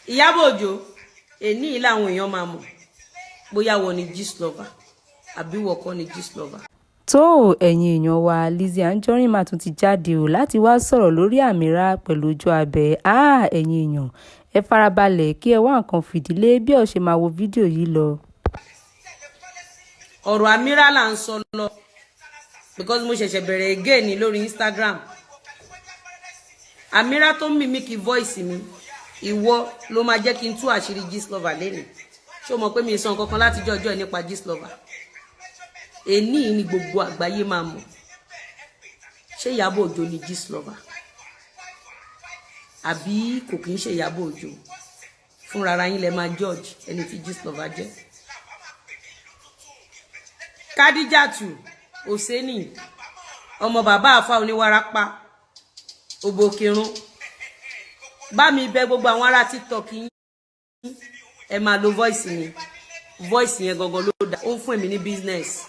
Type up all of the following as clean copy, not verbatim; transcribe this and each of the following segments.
Ìyábọ̀ Òjó, èní yìí làwọn èèyàn máa mọ̀ bóyá wọ́n ní Gistlover àbí wọ́n kọ́ ní Gistlover. Tó ẹ̀yin èèyàn wa, Lizzy Anjorin mà tún ti jáde o láti wáá sọ̀rọ̀ lórí Amira pẹ̀lú ojú abẹ. Háà, ẹ̀yin èèyàn, ẹ farabalẹ̀ kí ẹ wá nǹkan fìdí lé bí ẹ ṣe máa wo fídíò yìí lọ. Ọ̀rọ̀ Amira là ń sọ lọ because mo ṣẹ̀ṣẹ̀ bẹ̀rẹ̀ again ní lórí Instagram. Amira tó mimic voice mi, ìwọ ló máa jẹ́ kí n tú àṣírí Gistlover lẹ́nu. Ṣé o mọ̀ pé mi sọ nǹkan kan láti jọ́ ọjọ́ ẹ̀ nípa Gistlover? Èní ni gbogbo àgbáyé máa mọ̀, ṣé Ìyábọ̀ Òjó ni Gistlover àbí kò kí ń ṣe Ìyábọ̀ Òjó? Fúnra ara yín lẹ máa judge ẹni tí Gistlover jẹ́. Kádíjàtù Òsénì, ọmọ bàbá àfa oníwárápá òbòkirun, bá mi bẹ̀ gbogbo àwọn ará TikTok yín, ẹ máa lo voice mi. Voice yẹn gangan ló dá, ó ń fún èmi ní business.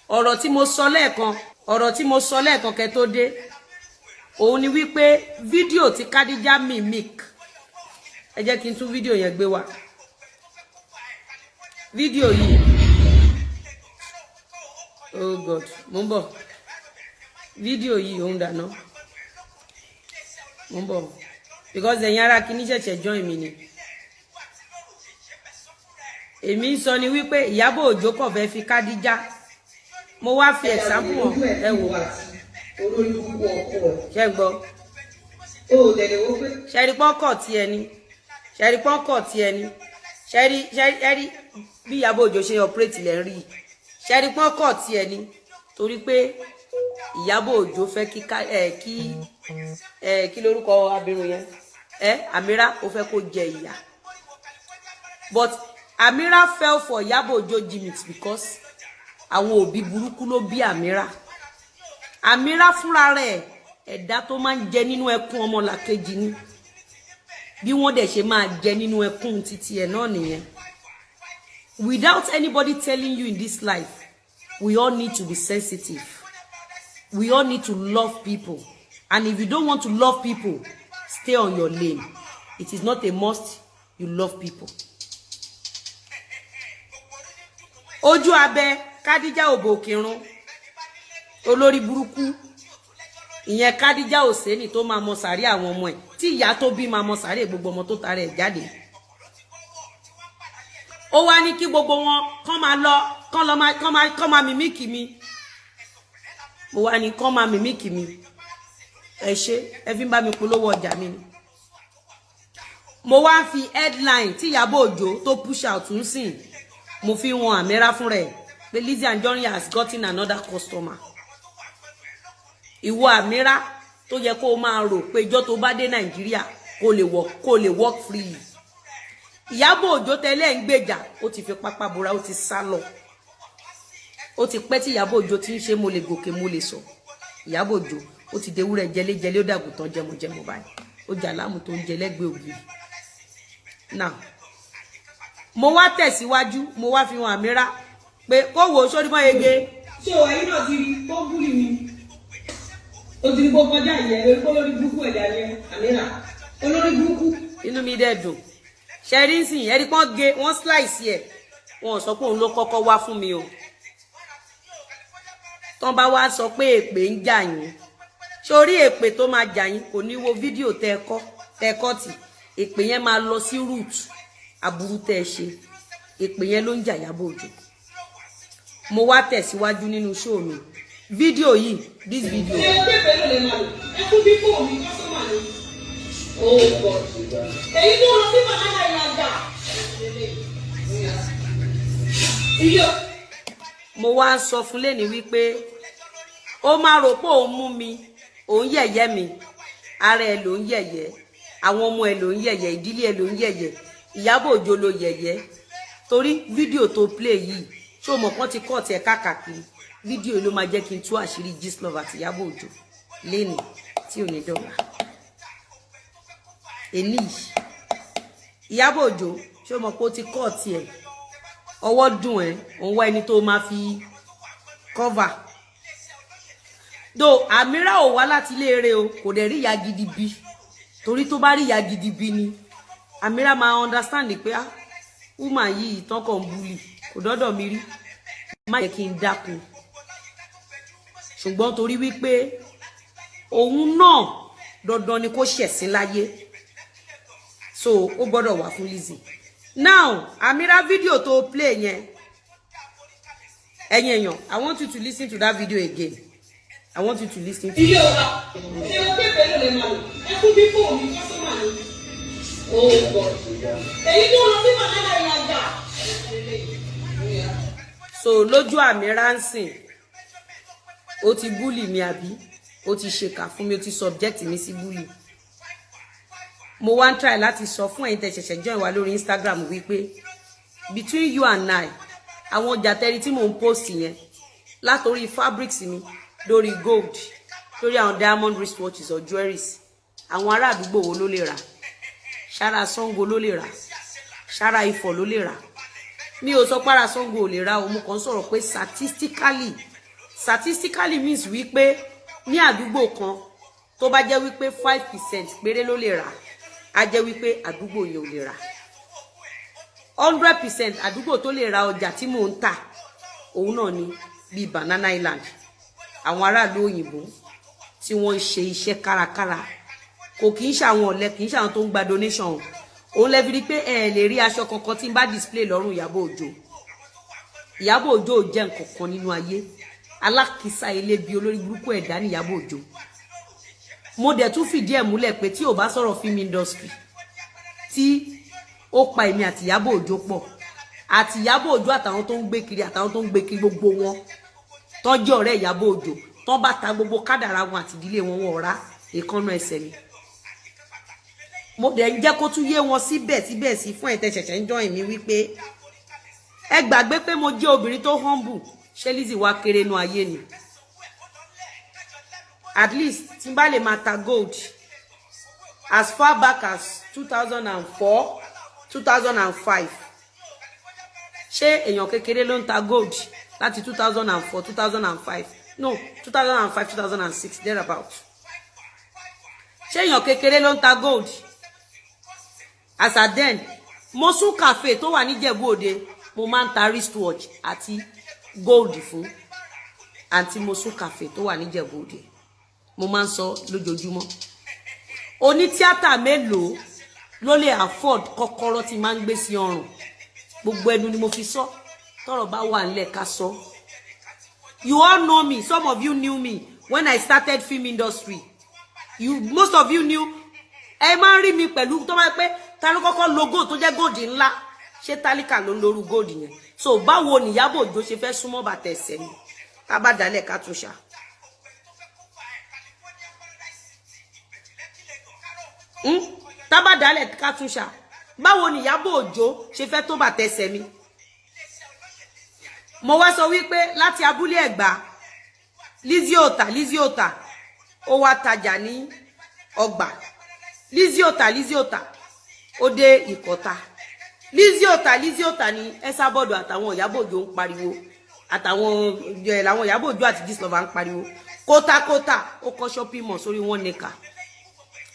Ọ̀rọ̀ tí mo sọ lẹ́ẹ̀kan, ọ̀rọ̀ tí mo sọ lẹ́ẹ̀kan kẹ́ tó dé, òun ni wípé fídíò tí Kádíjà mimic, ẹ jẹ́ kí n tún fídíò yẹn gbé wá. Fídíò yìí, oh God, mo ń bọ̀. Fídíò yìí, òun dáná, mo ń bọ̀ because ẹ̀yin ará kìíní ṣẹ̀ṣẹ̀ join mi ni. Èmi ń sọ ni wípé Ìyábọ̀ Òjó kò fẹ́ fi Kádíjà, mo wá fi example hàn. Ẹ wò, ṣe gbọ́? Ṣẹ́rí pọ́ńkọ̀ tí ẹni, ṣẹ́rí pọ́ńkọ̀ tí ẹni, ṣẹ́rí ṣẹ́rí bí Ìyábọ̀ Òjó ṣe operate lẹ́ ń rí. Ṣẹ́rí pọ́ńkọ̀ tí ẹni, torí pé Ìyábọ̀ Òjó fẹ́ kí ẹ kí ẹ kí lórúkọ abirùn yẹn ẹ, Amira, ó fẹ́ kó jẹ ìyà. But Amira fell for Ìyábọ̀ Òjó gimmicks because àwọn òbí burúkú ló bí Amira. Amira fúnra rẹ̀, ẹ̀dá tó máa ń jẹ nínú ẹkún ọmọlàkejì ni. Bí wọ́n dẹ̀ ṣe máa jẹ nínú ẹkún títí ẹ̀ náà nìyẹn. Without anybody telling you, in this life we all need to be sensitive, we all need to love people, and if you don't want to love people, stay on your lane. It is not a must you love people. Ojú abẹ Kádíjà òbòkírun, olórí burúkú ìyẹn Kádíjà Òsénì tó máa mọ sàárè àwọn ọmọ ẹ̀, tí ìyá tó bí máa mọ sàárè gbogbo ọmọ tó tara ẹ̀ jáde. Ó wá ní kí gbogbo wọn kán máa lọ, kán lọ máa kán máa kán máa mimic mi. Mo wá ní kán máa mimic mi, ẹ ṣe, ẹ fi ń bá mi polówó ọjà mi ni. Mo wá ń fi headline tí Ìyábọ̀ Òjó tó push out ń sìn, mo fi wọn Àmírà fún rẹ̀ pé Lizzy Anjorin has gotten another customer. Ìwọ Àmírà tó yẹ kó o máa rò pé ìjọ́ tó bá dé Nàìjíríà kó lè work freely. Ìyábọ̀ Òjó tẹ́lẹ̀ ń gbèjà, ó ti fi pápá bora, ó ti sá lọ. Ó ti pẹ́ tí Ìyábọ̀ Òjó ti ń ṣe mo lè gòkè, mo lè sọ. Ìyábọ̀ Òjó, ó ti dewúrẹ́ jẹlé-jẹlé, ó dàgùtàn jẹmọjẹmọ báyìí, ó jà láàmú tó ń jẹ lẹ́gbẹ̀ẹ́ ògiri. Now, mo wá tẹ̀síwájú, mo wá fi hàn Àmírà pé kó wò ó sórí mọ́ ege. Ṣé o, ẹ̀yin náà ti rí tó bully mi? O ti rí kó kọjá ìyẹn lórí kó lórí burúkú ẹ̀dá yẹn, Àmírà olórí burúkú. Inú mi dẹ̀ dùn. Ṣẹ́rí ń sìn, ẹ̀rí pọ́n gé wọ́n slice ẹ̀, wọn ò sọ pé òun ló kọ́kọ́ wá fún mi o. Tán bá wá sọ pé èpè ń jà yín, sórí èpè tó máa jà yín, kò ní wo fídíò tẹ́ ẹ kọ́ tẹ́ ẹ kọ́ tì. Èpè yẹn máa lọ sí root aburú tẹ́ ẹ ṣe. Èpè yẹn ló ń jà Ìyábọ̀ Òjó. Mo wá tẹ̀síwájú nínú show mi. Fídíò yìí, this video. Ṣé o pé pẹ̀lú lè máa lò ẹ kú bí fóònù mi customer ni? Oh God, èyí tó lọ sí Banana Island ilé. Mo wá ń sọ fún lẹ́ni wípé ó máa rò pé òun mú mi, òun yẹ̀yẹ́ mi. Ara ẹ̀ ló ń yẹ̀yẹ́, àwọn ọmọ ẹ̀ ló ń yẹ̀yẹ́, ìdílé ẹ̀ ló ń yẹ̀yẹ́. Ìyábọ̀ Òjó ló yẹ̀yẹ́ torí fídíò tó play yìí. Ṣé o mọ̀ kán ti kọ́ tiẹ̀ káàkiri? Fídíò ló máa jẹ́ kí n tú àṣírí Gistlover àti Ìyábọ̀ Òjó lénìí tí ò ní dọ̀la. Èní yìí, Ìyábọ̀ Òjó, ṣé o mọ̀ pé ó ti kọ́ tiẹ̀? Ọwọ́ dùn ẹ́, òun wá ẹni tó máa fi cover do. Àmírà ò wá láti ilé eré o, kò dẹ̀ rí ìyá gidi bí. Torí tó bá rí ìyá gidi bí ni, Amira máa understand pé, ah, woman yìí tán kàn ń bully, kò dọ́dọ̀ mi rí, má jẹ́ kí n dákun. Ṣùgbọ́n torí wípé òun náà, dandan ni kó ṣẹ̀sín láyé, so ó gbọ́dọ̀ wà fún Lizzy. Now, Amira, video tó play yẹn, ẹ̀yin èèyàn, I want you to listen to that video again. I want you to listen to. Ilé wa, ṣé o pé pẹ̀lú lè máa lò? Ẹ kú bí fóònù mi, customer ni. Oh God. Èyí tó lọ sí Banana Island. So lójú Amira ń sìn, ó ti bully mi àbí? Ó ti ṣèkà fún mi, ó ti subject mi sí bully. Mo wá ń try láti sọ fún ẹ̀yin tẹ́ ṣẹ̀ṣẹ̀ join wa lórí Instagram wípé between you and I, àwọn ọjà tẹ́rí tí mò ń post yẹn, látòrí fabrics mi, lórí gold, lórí àwọn diamond wristwatches or jewelries, àwọn ará àdúgbò wo ló lè rà? Ṣára Ṣàngó ló lè rà? Ṣára Ifọ̀ ló lè rà? Mi ò sọ pára Ṣàngó ò lè rà o. Mo kàn ń sọ̀rọ̀ pé statistically, statistically means wípé ní àdúgbò kan, tó bá jẹ́ wípé 5% péré ló lè rà, á jẹ́ wípé àdúgbò yẹn ò lè rà. 100% àdúgbò tó lè ra ọjà tí mò ń tà, òun náà ni bíi Banana Island, àwọn aráàlú òyìnbó tí wọ́n ń ṣe iṣẹ́ kárakára, kò kì í ṣe àwọn ọ̀lẹ, kì í ṣe àwọn tó ń gba donation o. Òun lẹ fi rí pé ẹ lè rí aṣọ kankan tí n bá display lọ́rùn Ìyábọ̀ Òjó. Ìyábọ̀ Òjó ò jẹ́ nǹkan kan nínú ayé. Alákìísà ilé bíi olórí burúkú ẹ̀dá ní Ìyábọ̀ Òjó. Mo dẹ̀ tún fìdí ẹ̀ múlẹ̀ pé tí ò bá sọ̀rọ̀ film industry tí ó pa èmi àti Ìyábọ̀ Òjó pọ̀, àti Ìyábọ̀ Òjó àtàwọn tó ń gbé kiri, àtàwọn tó ń gbé kiri, gbogbo wọn tó jẹ́ ọ̀rẹ́ Ìyábọ̀ Òjó, tó bá ta gbogbo kádàrá wọn àti ìdílé wọn, wọn ọ̀rá èékánná ẹsẹ̀ mi. Mo dẹ̀ ń jẹ́ kó tún yé wọn síbẹ̀síbẹ̀ sí fún ẹ̀tẹ̀ ṣẹ̀ṣẹ̀ ń join mi wípé ẹ gbàgbé pé mo jẹ́ obìnrin tó humble. Ṣé Lizzy wá kéré nu ayé ni? At least tí n bá lè máa ta gold as far back as 2004, 2005, ṣé èèyàn kékeré ló ń ta gold láti 2004, 2005? No, 2005, 2006, thereabout. Ṣé èèyàn kékeré ló ń ta gold as at then? Mosun Cafe tó wà níjẹ̀bú Òde, mo máa ń ta wristwatch àti gold fún àǹtí Mosun Cafe tó wà níjẹ̀bú Òde. Mo máa ń sọ lójoojúmọ́, onítíátà mélòó ló lè afford kọ́kọ́rọ́ tí máa ń gbé sí ọrùn? Gbogbo ẹnu ni mo fi sọ. Tọ́rọ̀ bá wà nílẹ̀, ká sọ. You all know me. Some of you knew me when I started film industry. You, most of you knew. Ẹ máa ń rí mi pẹ̀lú tó bá pẹ́. Ta ló kọ́kọ́ lo gold tó jẹ́ gold ńlá? Ṣé tálíkà ló ń lorú gold yẹn? So báwo ni Ìyábọ̀ Òjó ṣe fẹ́ súnmọ́ bàtà ẹsẹ̀ mi? Ká bá dalẹ̀, ká tún ṣá. Tá bá dalẹ̀, ká tún ṣá. Báwo ni Ìyábọ̀ Òjó ṣe fẹ́ tó bàtà ẹsẹ̀ mi? Mo wá sọ wípé láti abúlé Ẹ̀gbá, Lizzy ò tà, Lizzy ò tà, ó wá tajà ní ọgbà. Lizzy ò tà, Lizzy ò tà, ó dé Ìkọ̀tà. Lizzy ò tà, Lizzy ò tà ní Ẹsàbọ̀dọ̀ àtàwọn Ìyábọ̀ Òjó ń pariwo, àtàwọn ẹ làwọn Ìyábọ̀ Òjó àti Gistlover ń pariwo kótákótá. Ó kọ́ shopping mall sórí 1 acre.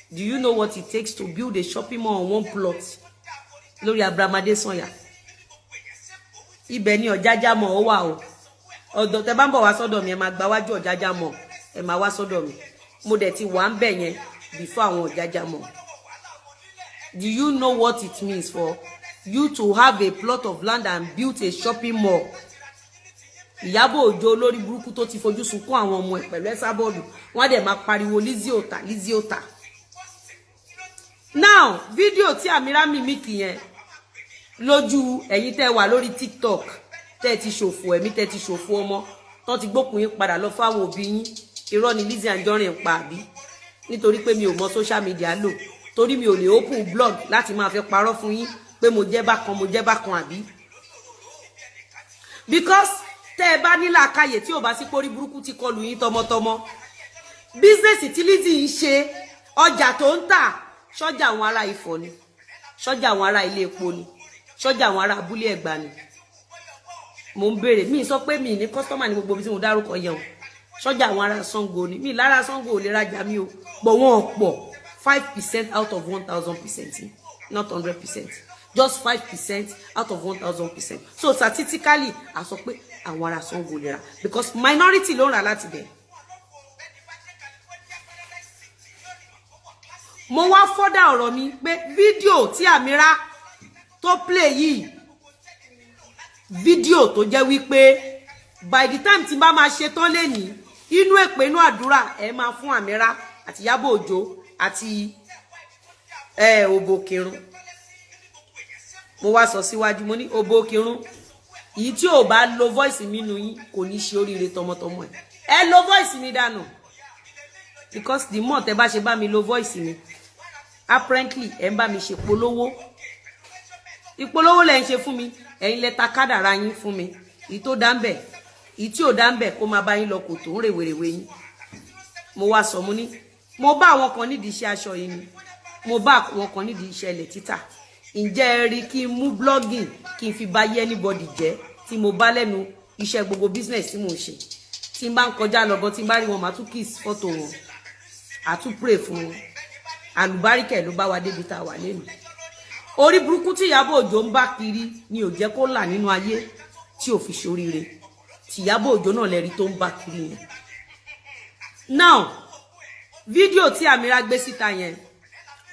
Do you know what it takes to build a shopping mall on one plot lórí Abraham Adesanya? Ibẹ̀ ni Ọ̀jájá mall ó wà o. Ọ̀dọ̀ tẹ bá ń bọ̀ wá sọ́dọ̀ mi, ẹ máa gba wájú Ọ̀jájá mall, ẹ máa wá sọ́dọ̀ mi. Mo dẹ̀ ti wà ń bẹ̀ yẹn before àwọn Ọ̀jájá mall. Do you know what it means for you to have a plot of land and build a shopping mall? Ìyábọ̀ Òjó olórí burúkú tó ti fojú sunkún àwọn ọmọ ẹ̀ pẹ̀lú Ẹsábọ́ọ̀dù, wọ́n á dẹ̀ máa pariwo Lizzy ò tà, Lizzy ò tà. Now, fídíò tí Amira mimic yẹn, lójú ẹ̀yin tẹ́ wà lórí TikTok, tẹ́ ti ṣòfò ẹ̀mí, tẹ́ ti ṣòfò ọmọ, tán ti gbókùn yín padà lọ fáwọn òbí yín, irọ́ ni Lizzy Anjorin pa àbí? Nítorí pé mi ò mọ social media lò, torí mi ò lè open blog láti máa fi parọ́ fún yín pé mo jẹ́ bákan, mo jẹ́ bákan àbí? Because tẹ́ ẹ bá ní làákàyè, tí ò bá sí pórí burúkú ti kọlù yín tọmọtọmọ, business tí Lizzy ń ṣe, ọjà tó ń tà, ṣọ́jà àwọn ará Ifọ̀ ni? Ṣọ́jà àwọn ará ilé epo ni? Ṣọ́jà àwọn ará abúlé Ẹ̀gbá ni? Mo ń béèrè. Mi sọ pé mi ní customer ní gbogbo ibi tí mo dárúkọ yẹn o. Ṣọ́jà àwọn ará Ṣàngó ni? Mi lára Ṣàngó ò lè rajà mi o, pọ̀ wọn pọ̀. 5% out of 1,000%, not 100%, just 5% out of 1,000%. So statistically, a sọ pé àwọn ará Ṣàngó lè rà because minority ló ń rà láti bẹ̀. Mo wá fọ́dà ọ̀rọ̀ mi pé fídíò tí Amira tó play yìí, fídíò tó jẹ́ wípé by the time tí n bá máa ṣe tán lénìí, inú èpè, inú àdúrà ẹ máa fún Amira àti Ìyábọ̀ Òjó àti Òbòkìrun. Mo wá sọ síwájú, mo ní Òbòkìrun yìí tí ò bá lo voice mi nù yín, kò ní ṣe oríire tọmọtọmọ ẹ. Ẹ lo voice mi dànù, because the more tẹ bá ṣe bá mi lo voice mi, apparently ẹ ń bá mi ṣe polówó. Ìpolówó lẹ ń ṣe fún mi. Ẹ̀yin lẹ ta kádàrá yín fún mi. Èyí tó dá ń bẹ̀, èyí tí ò dá ń bẹ̀, kó máa bá yín lọ kò tó ń rèwerèwe yín. Mo wá sọ, mo ní mo bá àwọn kan nídìí iṣẹ́ aṣọ yìí ni, mo bá àwọn kan nídìí iṣẹ́ ilẹ̀ títà. Ǹjẹ́ ẹ rí kí n mú blogging kí n fi bá yé anybody jẹ́ tí mo bá lẹ́nu iṣẹ́ gbogbo business tí mò ń ṣe? Tí n bá ń kọjá lọ gan, tí n bá rí wọn, màá tún kiss fọ́tò wọn, àtún pray fún wọn. Àlùbáríkẹ̀ ló bá wa débi tá a wà lẹ́nu. Orí burúkú tí Ìyábọ̀ Òjó ń bá kiri ni ò jẹ́ kó là nínú ayé tí ò fi ṣoríire. Tí Ìyábọ̀ Òjó náà lẹ́rí tó ń bá kiri yẹn. Now, fídíò tí Amira gbé síta yẹn,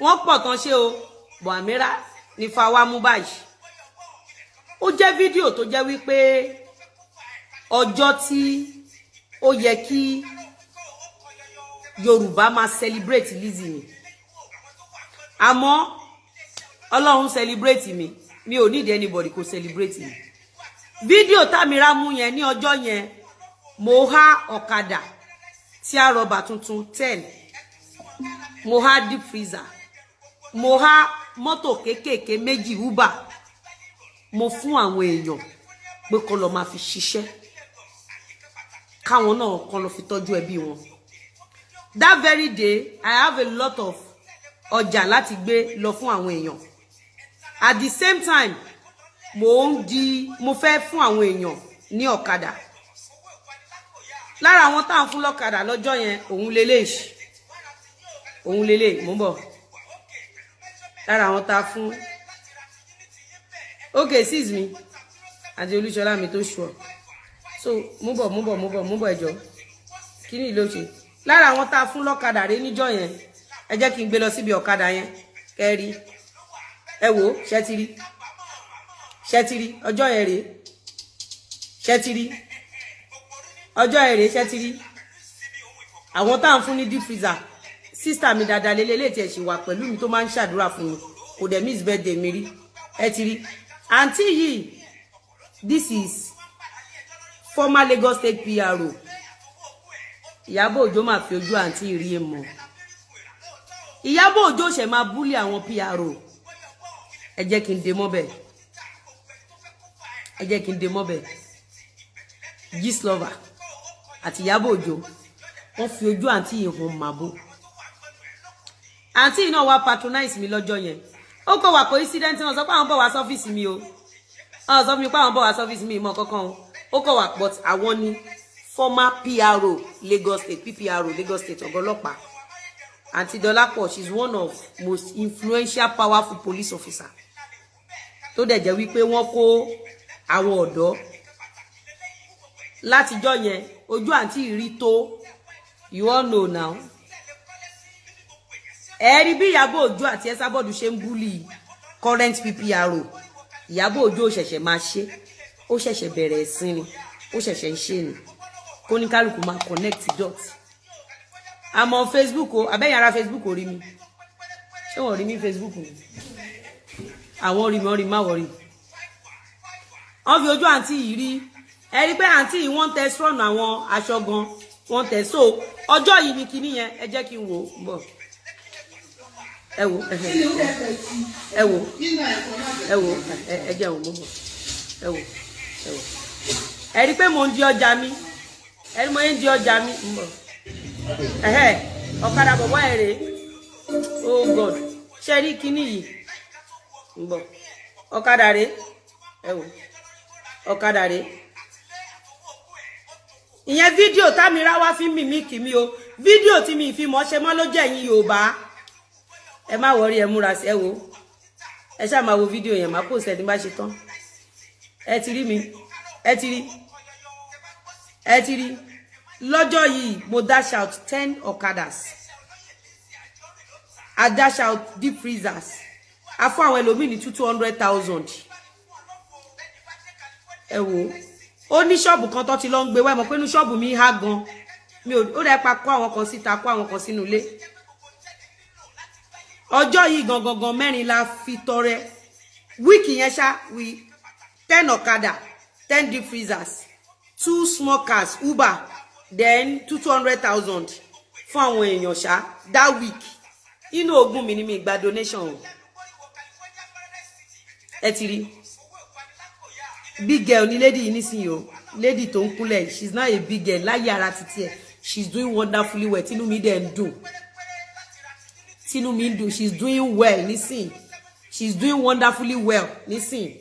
wọ́n pọ̀ tán ṣé o, bọ̀ Amira ní fa wá mú báyìí. Ó jẹ́ fídíò tó jẹ́ wípé ọjọ́ tí ó yẹ kí Yorùbá máa celebrate Lizzy ni, àmọ́ Ọlọ́run celebrate mi, mi ò need anybody kó celebrate mi. Fídíò t'Amira mú yẹn, ní ọjọ́ yẹn, mo há ọ̀kadà tí a rọba tuntun 10, mo há deep freezer, mo há mọ́tò kéékèèké méjì, Uber, mo fún àwọn èèyàn pé kó lọ máa fi ṣiṣẹ́, káwọn náà kó lọ fi tọ́jú ẹbí wọn. That very day, I have a lot of ọjà láti gbé lọ fún àwọn èèyàn. At the same time, mo ń di mo fẹ́ fún àwọn èèyàn ní ọ̀kadà. Lára àwọn tá à ń fún lọ́kadà lọ́jọ́ yẹn, òun lélẹ̀, òun lélẹ̀. Mò ń bọ̀. Lára àwọn tá a fún, ok, sis mi àti Olúṣọlá mi tó ṣùọ. So mú bọ̀, mú bọ̀, mú bọ̀, mú bọ̀. Ẹjọ́ kí ni ló ṣe? Lára àwọn tá a fún lọ́kadà rẹ níjọ́ yẹn, ẹ jẹ́ kí n gbé lọ síbi ọ̀kadà yẹn kẹ́rí. Ẹ wò ó, ṣẹ́tìrí, ṣẹ́tìrí ọjọ́ yẹn rèé, ṣẹ́tìrí ọjọ́ yẹn rèé, ṣẹ́tìrí àwọn tá à ń fún ní deep freezer. Sister mi dáadáa lélẹ̀ létí ẹ̀ sì wà pẹ̀lú mi tó máa ń ṣàdúrà fún mi, kò dẹ̀ miss birthday mi rí. Ẹ ti rí àǹtí yìí, this is former Lagos State PRO. Ìyábọ̀ Òjó máa fi ojú àǹtí rí e mọ̀. Ìyábọ̀ Òjó ṣẹ̀ máa bully àwọn PRO. Ẹ jẹ́ kí n dé mọ́bẹ̀, ẹ jẹ́ kí n dé mọ́bẹ̀. Gistlover àti Ìyábọ̀ Òjó, wọ́n fi ojú àǹtí yìí hàn màbó. Àǹtí yìí náà wá patronize mi lọ́jọ́ yẹn. Ó kọ̀ wá coincident, wọn sọ pé àwọn bọ̀ wá sọ́fíìsì mi o. Wọ́n sọ fún mi pé àwọn bọ̀ wá sọ́fíìsì mi, ìmọ̀ kankan o. Ó kọ̀ wá, but àwọn ni former PRO Lagos State, PPRO Lagos State, ọ̀gá ọlọ́pàá. Àǹtí Dọlápọ̀, she is one of most influential, powerful police officer tó dẹ̀ jẹ́ wípé wọ́n kó àwọn ọ̀dọ́ látijọ́ yẹn. Ojú àǹtí rí tó, you all know now. Ẹ rí bí Ìyábọ̀ Òjó àti Ẹsábọ̀dù ṣe ń bully current PPRO. Ìyábọ̀ Òjó ṣẹ̀ṣẹ̀ máa ṣe, ó ṣẹ̀ṣẹ̀ bẹ̀rẹ̀ ẹ̀sìn ni, ó ṣẹ̀ṣẹ̀ ń ṣe ni. Kóníkálukú máa connect dot. Àmọ́ Facebook o, abẹ́yìn ara Facebook ò rí mi. Ṣé wọ́n rí mi Facebook ni? Àwọn rí mi, wọ́n rí, má wọ́n rí. Wọ́n fi ojú àǹtí yìí rí. Ẹ rí pé àǹtí yìí, wọ́n test run àwọn aṣọ gan, wọ́n tẹ̀. So ọjọ́ yìí ni kinní yẹn. Ẹ jẹ́ kí n wò ó bọ̀. Ẹ wò, ẹ wò, ẹ wò, ẹ jẹ́ òun mọ̀ bọ̀. Ẹ wò, ẹ wò. Ẹ rí pé mò ń di ọjà mi. Ẹ rí mo ń di ọjà mi ń bọ̀. Ẹ̀hẹ́, ọ̀kadà bọ̀bọ̀ ẹ̀ rèé. Oh God, ṣe rí kinní yìí ń bọ̀? Ọ̀kadà rèé. Ẹ wò, ọ̀kadà rèé. Ìyẹn fídíò t'Amira wá fi mímí kì mí o. Fídíò tí mi fi mọ́ ṣe mọ́ ló jẹ́ ẹ̀yin Yorùbá. Ẹ má worry, ẹ múra sí. Ẹ wo, ẹ ṣáà máa wo fídíò yẹn, máa post ẹ ní bá ṣe tán. Ẹ ti rí mi, ẹ ti rí, ẹ ti rí. Lọ́jọ́ yìí, mo dash out 10 ọ̀kadàs, I dash out deep freezers, a fún àwọn ẹlòmíì ní two two hundred thousand. Ẹ wò ó, ní ṣọ́ọ̀bù kan tó ti lọ ń gbé wá. Ẹ mọ̀ pé inú ṣọ́ọ̀bù mi há gan, mi ò ó dẹ́ pa kó àwọn kan síta, kó àwọn kan sínú ilé. Ọjọ́ yìí gangan gan, mẹ́rin la fi tọrẹ week yẹn ṣá. We 10 ọ̀kadà, 10 deep freezers, two small cars Uber, then two two hundred thousand fún àwọn èèyàn ṣá that week. Inú ogún mi ni mi gba donation o. Ẹ ti rí, big girl ni lady yìí nísìnyí o. Lady tó ń kúnlẹ̀, she's not a big girl láyé ara títí ẹ̀. She's doing wonderfully well. Tínú mi dẹ̀ ń dùn, tínú mi ń dùn. She's doing well nísìnyí, she's doing wonderfully well nísìnyí.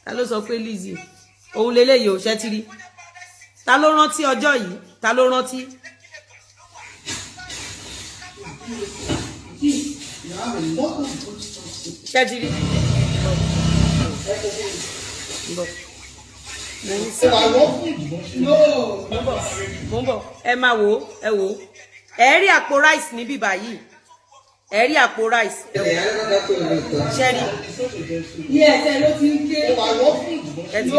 Ta ló sọ pé Lizzy òun leléyìí ò ṣẹ́ ti rí? Ta ló rántí ọjọ́ yìí? Ta ló rántí? Ṣẹ́ ti rí? Bọ̀, mo ń sá, mo ń bọ̀. Ẹ máa wò ó, ẹ wò ó. Ẹ rí àpò rice níbí báyìí, ẹ rí àpò rice. Ẹ wò, ṣẹ́ rí? Yes, ẹ ló ti ń ké. Ẹ ti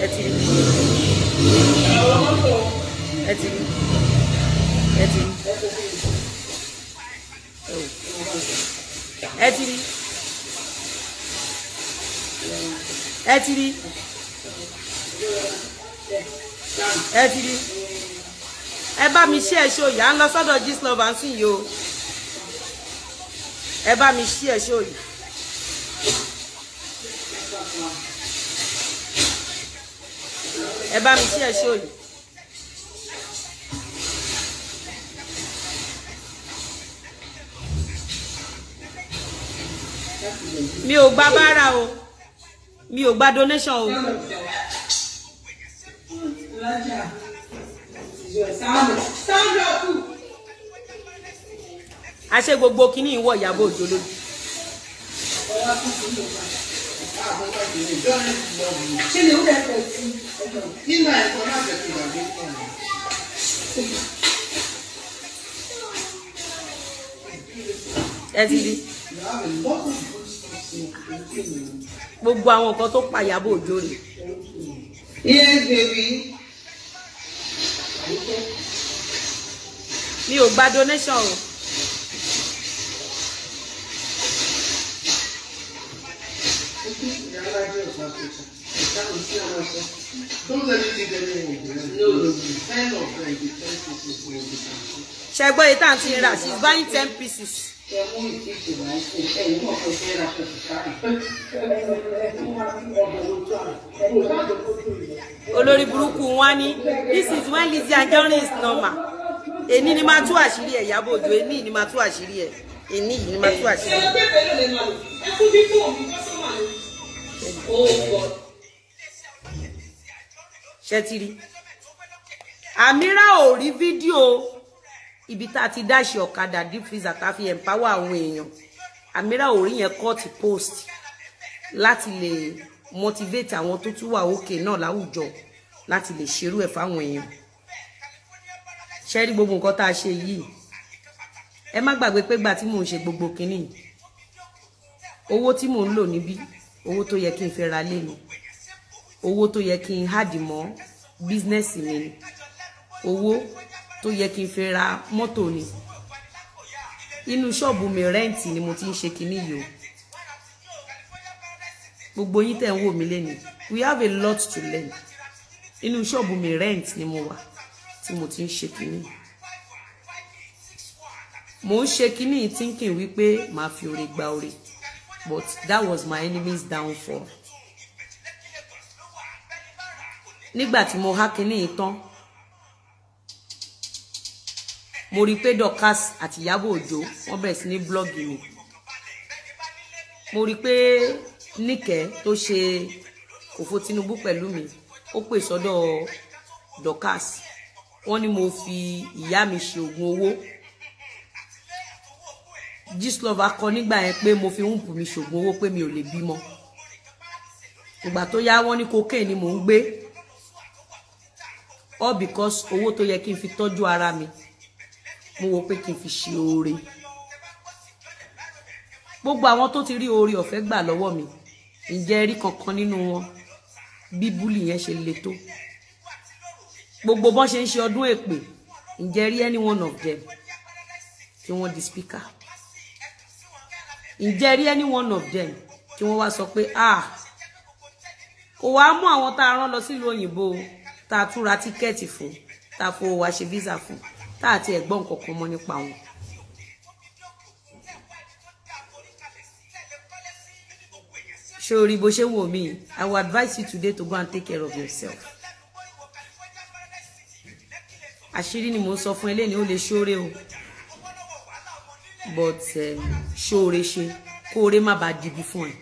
ẹ ti rí, ẹ ti rí, ẹ ti rí. Ẹ wò, ẹ ti rí, ẹ ti rí, ẹ ti rí. Ẹ bá mi ṣí ẹ ṣó yìí. À ń lọ sọ́dọ̀ Gistlover ń sìn yìí o. Ẹ bá mi ṣí ẹ ṣó yìí. Ẹ bá mi ṣí ẹ ṣó yìí. Mi ò gba bára o, mi ò gba donation o. Stand up. Àṣẹ gbogbo kínní ìwọ Ìyábọ̀ Òjó lójú. Ṣé lè wúlò ẹ̀fẹ̀ sí? Ẹ ti rí gbogbo àwọn nǹkan tó pa Ìyábọ̀ Òjó rèé. Yes, baby. Mi ò gba donation o. Ṣẹgbọ́n yìí tá à ń ti rà, she is buying 10 pieces. Olórí burúkú wọn ní this is when Lizzy Anjorin is normal. Èní ni máa tú àṣírí ẹ̀, Ìyábọ̀ Òjó. Èní ni máa tú àṣírí ẹ̀, èní yìí ni máa tú àṣírí ẹ̀. Ṣé pé pẹ̀lú lè máa lò? Ẹ kú bí fóònù kọ́sọ́mà ni. Oh God. Ṣé ti rí? Àmírà ò rí fídíò ibi tá a ti dáṣe ọ̀kadà, deep freezer, tá a fi empower àwọn èèyàn. Àmírà ò rí yẹn cut post láti lè motivate àwọn tó tún wà òkè náà láwùjọ láti lè ṣerú ẹ̀ fáwọn èèyàn. Ṣé rí gbogbo nǹkan tá a ṣe yìí? Ẹ má gbàgbé pé gbà tí mò ń ṣe gbogbo kinní, owó tí mò ń lò níbí, owó tó yẹ kí n fẹ́ ra lé ni, owó tó yẹ kí n hàdì mọ́ bísínẹ́sì mi ni, owó tó yẹ kí n fi ra mọ́tò ni. Inú ṣọ́ọ̀bù mi rent ni mo ti ń ṣe kinní yìí o. Gbogbo yín tẹ̀ ń wò mí lẹ́nu, we have a lot to learn. Inú ṣọ́ọ̀bù mi rent ni mo wà tí mo ti ń ṣe kinní. Mo ń ṣe kinní thinking wípé màá fi oore gba oore, but that was my enemy's downfall. Nígbà tí mo há kinní yìí tán, mo rí i pé Dorkas àti Ìyábọ̀ Òjó wọ́n bẹ̀rẹ̀ sí ní blọ́ọ̀gì mi. Mo rí i pé Níkẹ́ tó ṣe òfò Tinubu pẹ̀lú mi, ó pè sọ́dọ̀ Dorkas, wọ́n ní mo fi ìyá mi ṣe oògùn owó. Gistlover kọ nígbà yẹn pé mo fi womb mi ṣògùn owó, pé mi ò lè bímọ. Ìgbà tó yá, wọ́n ní cocaine ni mò ń gbé, all because owó tó yẹ kí n fi tọ́jú ara mi, mo wò pé kí n fi ṣe oore. Gbogbo àwọn tó ti rí oore ọ̀fẹ́ gbà lọ́wọ́ mi, ǹjẹ́ rí kankan nínú wọn bí bully yẹn ṣe le tó? Gbogbo bọ́n ṣe ń ṣe ọdún èpè, ǹjẹ́ rí any one of them tí wọ́n di speaker? Ǹjẹ́ rí any one of them tí wọ́n wá sọ pé, ah, kò wá mú àwọn tá a rán lọ sílùú òyìnbó, tá a tún ra ticket fún, tá a fowó wa ṣe visa fún, tá a ti ẹ̀gbọ́n nǹkan kan mọ́ nípa wọn? Ṣé o rí bó ṣe wò mí? I will advise you today to go and take care of yourself. Àṣírí ni mò ń sọ fún eléyìí. Ó lè ṣóore o, but ṣóore ṣe kóore má bàa dìbì fún ẹ.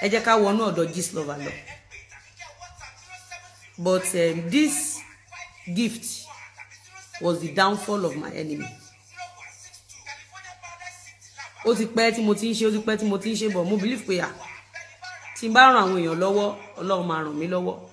Ẹ jẹ́ ká wọnú ọ̀dọ̀ Gistlover lọ. But this gift was the downfall of my enemy. Ó ti pẹ́ tí mo ti ń ṣe, ó ti pẹ́ tí mo ti ń ṣe, but mo believe pé à tí n bá ràn àwọn èèyàn lọ́wọ́, Ọlọ́run máa ràn mí lọ́wọ́.